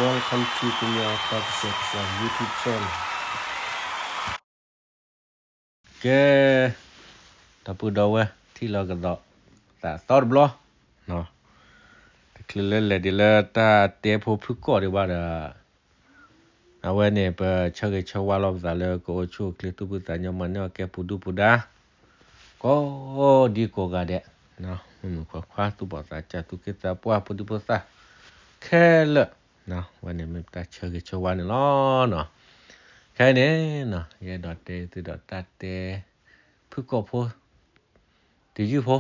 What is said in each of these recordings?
Welcome to Kenya Pakistan YouTube channel. ကဲ, ဒီပုၢ်ဒီဝဲၢ် ထံၣ်လိာ်ကဒီးသးသီတဘျီ, တချုးလၢလဲၤဒ်လၢတၢ်တဲဖိဖုၣ်ကိာ်ဒံးဘၣ်ဒီး အဝဲန့ၣ် ပဆၢဂ့ၤဆၢဝါလီၤပသးလၢကအိၣ်ဆူၣ်အိၣ်ချ့ သူၣ်ဖှံသးညီ မၤန့ၢ်အီၣ်ကဲပူၤဒုၣ်ပူၤဒါ ကိးဒံကိးဂၤဒဲး, မုၣ်မုၣ်ခွါခွါ သူၣ်ဘီၣ်သးစၢ် သူၣ်က့သးပှၢ် ဖိဒံဖိသၣ်ခဲလၢာ်, အဝဲန့ၣ်မ့ၢ်ပတၢ်ဆၢဂ့ၤဆၢဝါန့ၣ်လီၤ. ခဲအံၤန့ၣ် ယအဲၣ်ဒိးတဲသုဒီးတၢ်တဲဖုၣ်ကိာ်ဖိ တယုၢ်ဖိ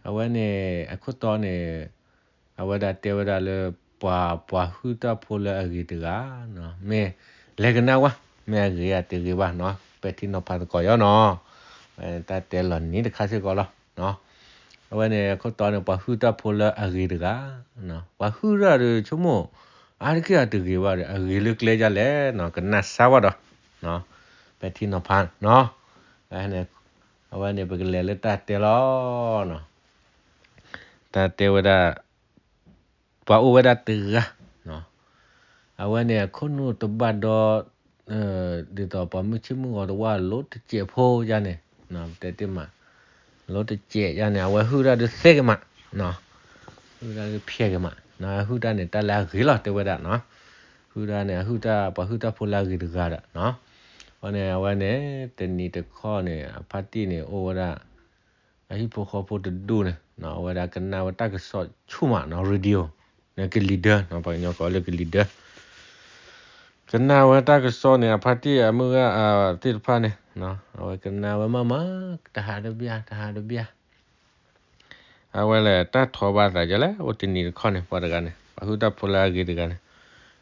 အဝဲန့ၣ် အခိၣ်တီန့ၣ် အဝဲဒၣ်တဲဝဲဒၣ်လၢ ပှၤပှၤဟုၣ်တၢ်ဖိလၢအဂ့ၤတဂၤ, မ့ၢ်လဲၤကနၣ်ဝဲ မ့ၢ်အဂ့ၤဧါတဂ့ၤဘၣ်နီၤ, ပဲာ်ထံနီၤဖးသကိးယီၤနီၤ, တၢ်တဲလီၤနံၤတခါစ့ၢ်ကီးလီၤ. အဝဲန့ၣ် အခိၣ်တီန့ၣ် ပှၤဟုၣ်တၢ်ဖိလၢအဂ့ၤတဂၤ, ပှၤဟုၣ်တၢ်ဒီးဆိကမိၣ် အါတက့ၢ်အတဂ့ၤဘၣ်ဒီး အဂ့ၤလၢကျဲဒ်လဲၣ်နီၤ, ကနၣ်စၢ်ဝဲဒီး ပဲာ်ထံနီၤဖးနီၤ, အဝဲန့ၣ်ပကလဲၤလၢတၢ်တဲလီၤ. တၢ်တဲဝဲဒၣ် ပှၤအိၣ်ဝဲဒၣ်တဂၤ, အဝဲန့ၣ်အခိၣ်နူာ်တဘၣ်ဒီး ဒ်သိးပှၤမုၢ်ဆ့ၣ်မုၢ်ဂီၤတဝၣ်လိတစဲးဖိယါန့ၣ်, တဲတ့ၢ်မး, လိတစဲးယါန့ၣ် အဝဲဟုၣ်တၢ်ဒုးသ့က့ၤမး, ဟုၣ်တၢ်ဒုးဖျဲးက့ၤမး, ဟုၣ်တၢ်န့ၣ် တၢ်လၢအဂ့ၤလီၤ တဲဝဲဒၣ်နီၤ, ဟုၣ်တၢ်န့ၣ် အဟုၣ်တၢ် ပှၤဟုၣ်တၢ်ဖိလၢအဂ့ၤတဂၤဒီးနီၤ, အဃိန့ၣ် အဝဲန့ၣ် တနံၤတခီန့ၣ် အဖါတံၢ်န့ၣ် အိၣ်ဝဲဒၣ် အဟံၣ်ဖိဃီဖိတဒူၣ်န့ၣ် အဝဲဒၣ်ကနၣ်ဝဲတၢ်ကစီၣ်ဆူၣ်မးနီၤ, radio န့ၣ် ကလံၤဒၢ, ပှၤကညီကိးလၢကလံၤဒၢ, ကနၣ်ဝဲတၢ်ကစီၣ်န့ၣ် အဖါတံၢ်အမုၢ်ဂၤသ့ၣ်တဖၣ်န့ၣ် အဝဲကနၣ်ဝဲမးမး, တဟးတဘျၣ် တဟးတဘျၣ် အဝဲလဲၤတၢ်ထီၣ်ဘၣ်သးဒ်လဲၣ်, အိၣ်တနံၤတခီန့ၣ် ပှၤတဂၤန့ၣ် ပှၤဟုၣ်တၢ်ဖိလၢအဂ့ၤတဂၤန့ၣ်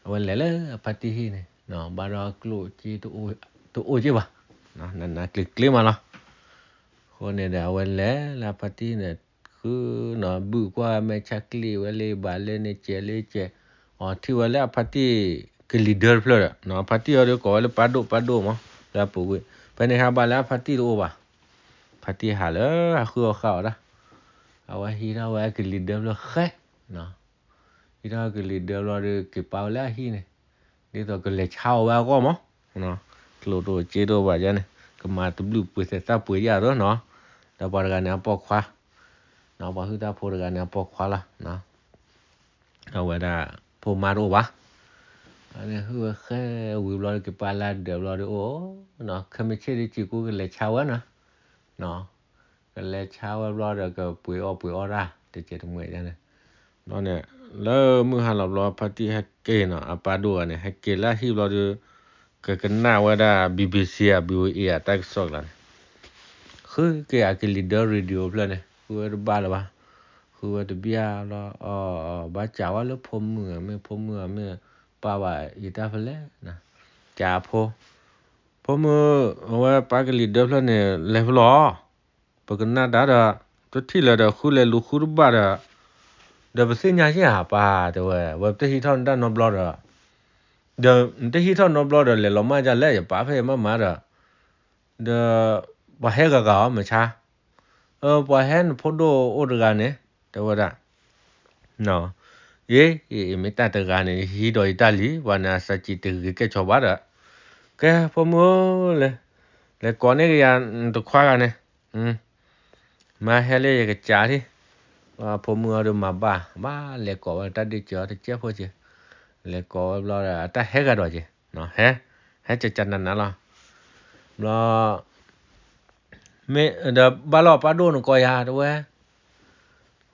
အဝဲလဲၤလၢအဖါတံၢ်ဟံၣ်န့ၣ် ဘၣ်ဒီးကျိၣ်စ့ တအိၣ်က့ၢ်ဘၣ်, နးနးကျ့ကျ့မးလီၤ. အဃိန့ၣ်ဒီး အဝဲလဲၤလၢအဖါတံၢ်န့ၣ် ဃုနီၤ ဘုၣ်ကွၢ်မဲာ်ဆါကျံးဝဲလၢဘၣ်လၢန့ၣ် စဲးလၢစဲး, အထံၣ်ဝဲလၢအဖါတံၢ်ကလံၤဒၢတဖျၢၣ်ဒီး အဖါတံၢ်အီၤဒီးကိးဝဲလၢပၢ်ဒိၣ် ပၢ်ဒိၣ်မး လၢအပူၤကွံာ်, ဖဲန့ၣ်ဟးဘၣ်လၢအဖါတံၢ်တအိၣ်ဘၣ်, ဖါတံၢ်ဟးလၢအဃုအီၣ်ဃုအီဒၣ်, အဝဲဟံးထီၣ်ဝဲအကလံၤဒၢဖျၢၣ်ဃဲ ဟံးထီၣ်ကလံၤဒၢဘျီဒီး က့ၤပာ်ဝဲလၢအဟံၣ်န့ၣ်, ဒ်သိးကလဲၤဆါအီၣ်ဝဲအဂီၢ်မး, ကျိၣ်တအိၣ်စ့တအိၣ်ဘၣ်ယါန့ၣ် ကမၤတဘျုးပှ့ၤသဲးသၣ်ပှ့ၤယါသိးနီၤ, ဒီးပှၤတဂၤန့ၣ်အပိာ်ခွါ, ပှၤဟုၣ်တၢ်ဖိတဂၤန့ၣ်အပိာ်ခွါလီၤ, အဝဲဒၣ် ဖိမါတအိၣ်ဘၣ်, အန့ၣ်ဟုၣ်ဝဲဃဲဝံၤဘျီဒီးက့ၤပာ်လၢဒၢးဘျီဒီးအိၣ်, ခဲမုၢ်ဆ့ၣ်ဒီးစံၢ်ကူကလဲၤဆါဝဲနီၤ ကလဲၤဆါဝဲဘျီဒီးကပှ့ၤအီၣ်ပှ့ၤအီတၢ် တစဲးတမှဲးယါန့ၣ်, ဘျီန့ၣ် လၢမုၢ်ဟါလီၤဘျီ ဖါတံၢ်ဟဲက့ၤနီၤ အပၢ်ဒိၣ်ဂၤန့ၣ် ဟဲက့ၤလၢအဟံၣ်ဘျီဒီး ကကနၣ်ဝဲဒၣ် BBC ဧါ VOA ဧါ တၢ်ကစီၣ်ကျါန့ၣ်, ဃုက့ၤအကလံၤဒၢ radio ဖျၢၣ်န့ၣ် ဃုဝဲတဘၣ်လၢၤဘၣ်, ဃုဝဲတဘၣ်ဘျီ ဘၣ်စံးဝဲလၢဖိမုၣ်ဧါ မ့ၢ်ဖိမုၣ်ဧါ မ့ၢ်ပၢ်ဘၣ်ယတၢ်ဖဲလဲၣ်, စံးဖိ ဖိမုၣ် အဝဲပၢ်ကလံၤဒၢဖျၢၣ်န့ၣ် လဲၤဖဲလဲၣ်, ပကနၣ်တၢ်ဒီး တထံၣ်လၢၤဒီး ဃုလဲၤလူၤဃုတဘၣ်ဒီး ဒီးပသ့ၣ်ညါယဲၢ်ဧါပၢ် တဲဝဲ, ဝဲပတဟံးထီၣ်နတၢ်နီတဘျီဒီး ဒီးနတဟံးထီၣ်နီတဘျီဒီး လဲၤလီၤမၢ်ဒ်လဲၣ် ယပာ်ဖဲယမၢ်မၤဒီး, ဒီးပှၤဟဲဂၤဂၤဧါ မဆါ, ပှၤဟဲနဖိဒိၣ်အိၣ်တဂၤန့ၣ် တဲဝဲဒၣ်, ယ့ မ့ၢ်တၢ်တဂၤန့ၣ် ယဟံးဒီးယတၢ်လံ ပှၤန့ၣ်အစးစံးတဂ့ၤကဲၣ်ဆိးဘၣ်ဒီး, ကဲ ဖိမုၣ်ဧၢ, လဲၤကိးန့ၢ်က့ၤယၤတခွါဂၤန့ၣ် မၤဟဲလၢယကစးထံၣ်, ဖိမုၣ်အီၤဒီးမၤဘၣ် ဘၣ်လဲၤကိးဝဲတၢ်ဒ့ၣ်စၢၤအီၤတကဲဖိက့ၤ, လဲၤကိးဝဲဘျီဒီး အတၢ်ဟဲဂၤဒီးက့ၤ, ဟဲ, ဟဲကကနးနးလီၤ, ဘျီ, မ့ၢ်ဒီးဘၣ်လီၤပၢ်ဒိၣ်နကိးယၤတဝဲ,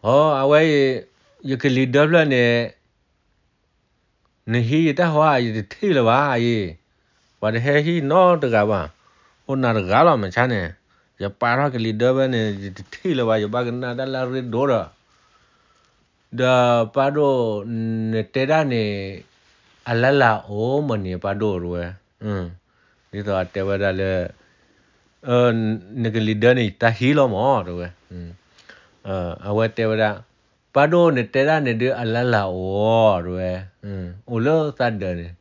ဟီ အဝဲအံၤ, ယကလံၤဒၢဖျၢၣ်န့ၣ် နဟံးယတၢ်ဟီဧါ ယတထံၣ်လၢၤဘၣ်အံၤ, ပှၤတဟဲဟံၣ်နီတဂၤဘၣ်, အိၣ်နၤတဂၤလီၤမဆါန့ၣ်, ယပာ်ထီၣ်ကလံၤဒၢဖျၢၣ်န့ၣ် ယတထံၣ်လၢၤဘၣ် ယဘၣ်ကနၣ်တၢ်လၢအရ့ဒိၣ်ဒီး, ဒီးပၢ်ဒိၣ်, နတဲဒၣ်န့ၣ်, အလၢ်လၢ်အိၣ်မးန့ၣ် ပၢ်ဒိၣ်တဝဲ, ဒ်သိးအတဲဝဲဒၣ်လၢ နကလံၤဒၢန့ၣ် ယတၢ်ဟံးလီၤမး တဲဝဲ, အဝဲတဲဝဲဒၣ်, ပၢ်ဒိၣ်နတဲဒၣ်န့ၣ်ဒုးအလၢ်လၢ်အိၣ် တဲဝဲ, အိၣ်လၢသးဒၢးန့ၣ်,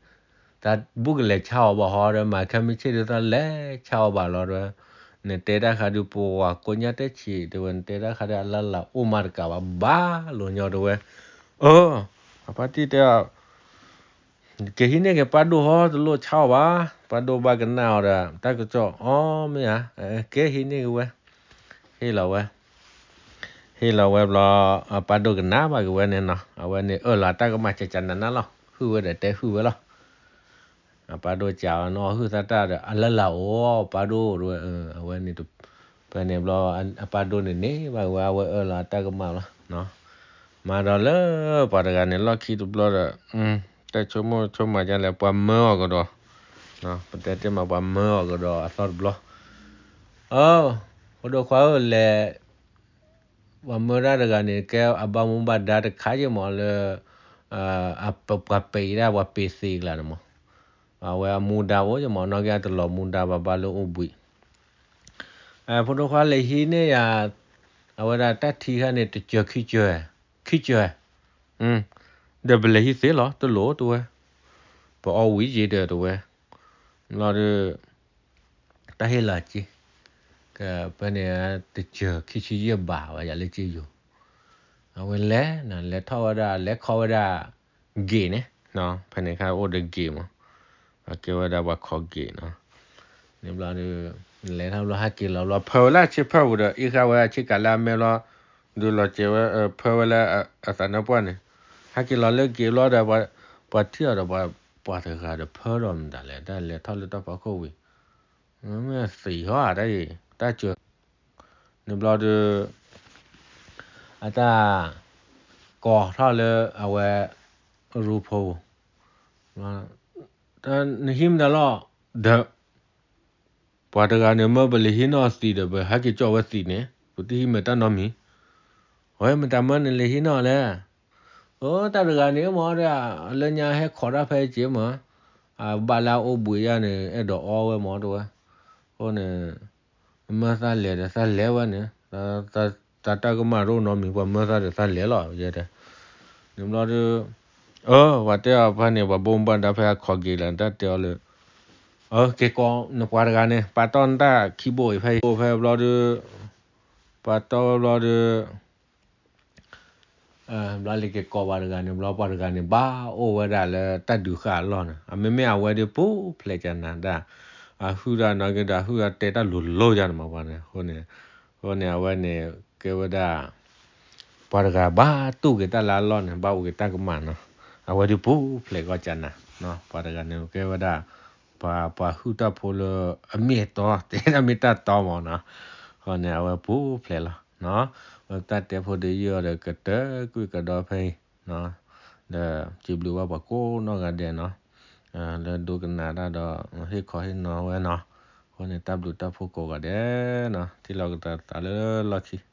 သးဘူၣ်ကလဲၤဆါအီၤဘၣ်ဟီဒီး မၤခဲမုၢ်ဆ့ၣ်ဒုးသးလဲၤဆါအီၤဘၣ်လီၤ တဲဝဲ, နတဲတၢ်ဃးဒုးပဝဲကိးညါတဲဆံး တဲဝဲ နတဲတၢ်ဃးဒုးအလၢ်လၢ်အိၣ်မးတကးဘၣ် ဘၣ်လိာ်ညီ တဲဝဲ, အၢ အပၢ်တံၢ်တဲအီၤ, ကဟံးန့ၢ်က့ၤပၢ်ဒိၣ်ဟီ တလိၣ်ဆါအီၤဘၣ်, ပၢ်ဒိၣ်ဘၣ်ကနၣ်အီၤဒီး တၢ်ကစီၣ်အီၤမ့ၢ်ဧါ, ကဲဟံးန့ၢ်က့ၤဝဲ, ဟ့ၣ်လီၤဝဲ, ဟ့ၣ်လီၤဝဲဘျီ, အပၢ်ဒိၣ်ကနၣ်ဘၣ်က့ၤဝဲန့ၣ်နီၤ, အဝဲန့ၣ်အၢၣ်လီၤတၢ်ကမၣ်ကကနးနးလီၤ, ဟုၣ်ဝဲဒီးတဲဟုၣ်ဝဲလီၤ. အပၢ်ဒိၣ်ကးအီၤနီၤ ဟုၣ်သတးဒီး အလၢ်လၢ်အိၣ် ပၢ်ဒိၣ်တဝဲ, အဝဲန့ၣ်, ဖဲန့ၣ်ဘျီ, အပၢ်ဒိၣ်န့ၣ်န့ၣ်ဘၣ်ဝဲ အဝဲအၢၣ်လီၤတၢ်ကမၣ်လီၤ. မၤဒီးလၢပှၤတဂၤန့ၣ် လီၢ်ခံတဘျီဒီး, တၢ်ဆိကမိၣ်ဆိကမးဒ်လဲၣ် ပှၤမၢအီၤကဒီး, ပတဲတ့ၢ်မး ပှၤမၢအီၤကဒီးအသီတဘျီ, အ, ဖိဒိၣ်ခွါဧၢ လဲၤ ပှၤမၢဒၣ်တဂၤန့ၣ် ကဲအဘၣ်မူဘၣ်ဒါတခါယဲၢ်မးလၢ, ပှၤပ့ၤဒၣ် ပှၤပ့ၤသ့ကျါန့ၣ်မး, အဝဲအမူဒါအိၣ်ယဲၢ်မး နီၢ်က့အတလီၤမူဒါဘၣ် ဘၣ်လၢအိၣ်ဘှံး, ဖိဒိၣ်ခွါလဲၤဟံးန့ၢ်ယၤ, အဝဲဒၣ်တၢ်ထံခါန့ၣ် တစၢၤခံစၢၤ, ခံစၢၤ, ဒီးပလဲၤဟံးသ့လီၤ တလိၣ်တဝဲ, ပအီဝံၤယံၤဒီးတဝဲ, ဘျီဒီး တၢ်ဟ့ၣ်လီၤက့ၤ, ကဖဲန့ၣ်, တစၢၤခံဆံယဲၢ်ဘးဝဲယၤလၢက့ယိၤ, အဝဲလဲၤ, လဲၤထီၣ်ဝဲဒၣ် လဲၤခီဝဲဒၣ်, ဂ့ၤန့ၣ်, ဖဲန့ၣ်ခါအိၣ်ဒီးဂ့ၤမး, အကဲဝဲဒၣ်ပှၤခီဂ့ၤနီၤ, န့ၣ်ဘျီဒီး, လဲၤထီၣ်ဘျီဟဲက့ၤလီၤဘျီ ဖၢဝဲလၢအဆ့ဖၢပူၤဒီး အံၤဃာ်ဝဲအဆ့ကၤလၢအမဲဘျီ, ဒုးလီၤစဲးဝဲ, ဖၢဝဲလၢအသးနါပှၢ်န့ၣ်, ဟဲက့ၤလီၤလၢဂ့ၤဘျီဒီး, ပှၤထံၣ်အီၤဒီး, ပှၤတဂၤဒီးဖၢဒီးမတၤလဲၣ် တၢ်လဲၤထီၣ်လၢတၢ်ဖီခိၣ်ဝံၤ, မ့ၢ်သံဟီဧါတၢ်အံၤ, တၢ်စၢၤ, န့ၣ်ဘျီဒီး, အတၢ်, ကိးထီၣ်လၢအဝဲ, ရူဖိ, နဟံးမတၤလီၤ, ဒီး, ပှၤတဂၤန့ၣ်မၢပလဲၤဟံးန့ၢ်အီၤသံးဒီး ပဟဲက့ၤကၠီၣ်ဝဲသံးန့ၣ် ပတဟံးမတၢ်နီတမံၤ, အဝဲမတၤမၢနလဲၤဟံးန့ၢ်အီၤလဲၣ်, အတၢ်တဂၤန့ၣ်မ့ၢ်ဒီး, လၢညါဟဲခိးတၢ်ဖဲက့မး, အဘၣ်လၢအအိၣ်ဘှံးယါန့ၣ် အဲၣ်ဒိးအီဝဲမ့ၢ်တဝဲ, အဃိန့ၣ် မၢသးလဲၤဒီးသးလဲၤဝဲန့ၣ်, သးတၢ်ကမၣ်တအိၣ်နီတမံၤ ပှၤမၢသးဒီးသးလဲၤလီၤယဲဒၣ်, န့ၣ်ဘျီဒီး, အ, ပှၤတဲအီၤဖဲန့ၣ် ပှၤဘိးဘၣ်ဒါဖဲအခိးက့ၤလၢ တၢ်တဲအီၤလၢ, အ, က့ၤကိးနပှၤတဂၤန့ၣ် ပာ်တီၢ်နတၢ်ခံဘိအံၤဖဲအံၤ ဘိဖဲဘျီဒီး, ပာ်တီၢ်ဝဲဘျီဒီး ဘျီလၢက့ၤကိးပှၤတဂၤန့ၣ် ဘျီပှၤတဂၤန့ၣ် ဘၣ်အိၣ်ဝဲဒၣ်လၢတၢ်ဒုးဃာ်အလီၢ်န့ၣ် အမ့မ့ၢ်အဝဲဒီးပူၤဖျဲးကနၤဒၣ်, အဟုၣ်ဒၣ်နီၢ်က့ဒီး အဟုၣ်ဒၣ်တဲတၢ်လိၤလိၤယါန့ၣ်မးပှၤန့ၣ် အဃိန့ၣ်, အဃိန့ၣ် အဝဲန့ၣ် ကဲဝဲဒၣ် ပှၤတဂၤဘၣ်တူၢ်က့ၤတၢ်လၢအလီၢ်န့ၣ် ဘၣ်အိၣ်က့ၤတၢ်ကမၣ်နီၤ, အဝဲဒီးပူၤဖျဲးကီကနၤ, ပှၤတဂၤန့ၣ် ကဲဝဲဒၣ် ပှၤ, ပှၤဟုၣ်တၢ်ဖိလၢအမ့ၢ်အတီ တဲဒၣ်မ့ၢ်တၢ်တီမးနီၤ, အဃိန့ၣ် အဝဲပူၤဖျဲးလီၤ, ဝဲတၢ်တဲဖိဒီးယုၢ်အီၤဒီးကတၢၢ်ကွံာ်ကဒီးဖဲအံၤ, ဒီးစံးဘျုးဘၣ်ပှၤကိးနီၢ်ဂၤဒဲးနီၤ, လၢဒိကနၣ်တၢ်ဒီး ဟ့ၣ်ခီဟ့ၣ်နီၤဝဲနီၤ, အဃိန့ၣ် တၢ်ဘျုးတၢ်ဖှိၣ်ကိးဂၤဒဲးနီၤ, ထံၣ်လိာ်ကဒီးသးလၢလီၢ်ခံ